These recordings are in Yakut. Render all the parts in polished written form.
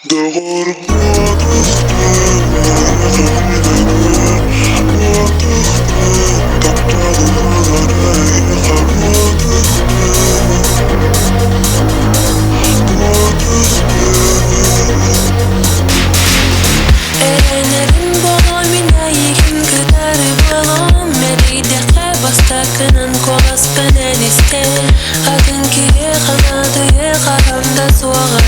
Эрэнэрим буолуо мин эйигин кытары буолуом Мэлийдэххэ бастакынан куоласпын эн истэн Атын киһиэхэ наадыйа хаһан да суоҕа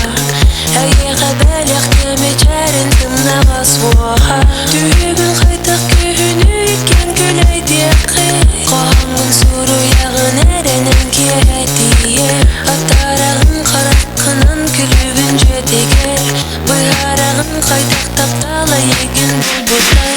Эйиэхэ бэлэхтиэм мичээрин сымнаҕас уоһа Түһүгүн хайдах күһүнү иккиэн күлэйдиэххин Хоһооҥҥун суруйаҕын эрэнэн киэһэ тиийэ Аттараҕын хараххынан күлүгүн дьүөтүгэр Быһаараҕын хайдах таптал эйигин булбутай.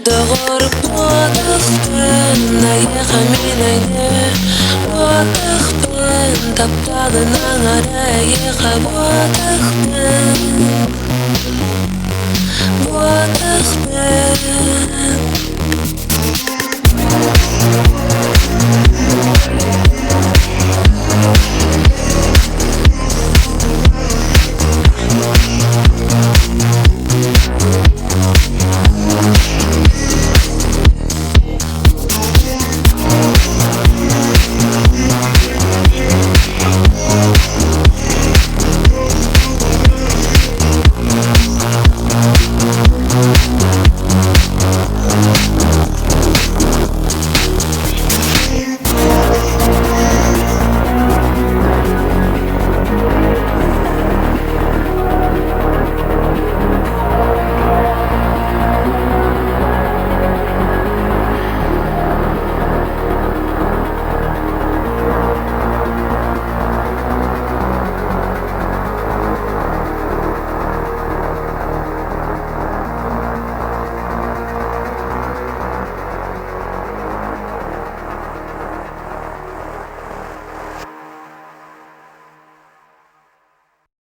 Доҕорбуотахпын, эйиэхэ мин өйдө Буотахпын, тапталын аҥара эйиэхэ буотахпын Буотахпын.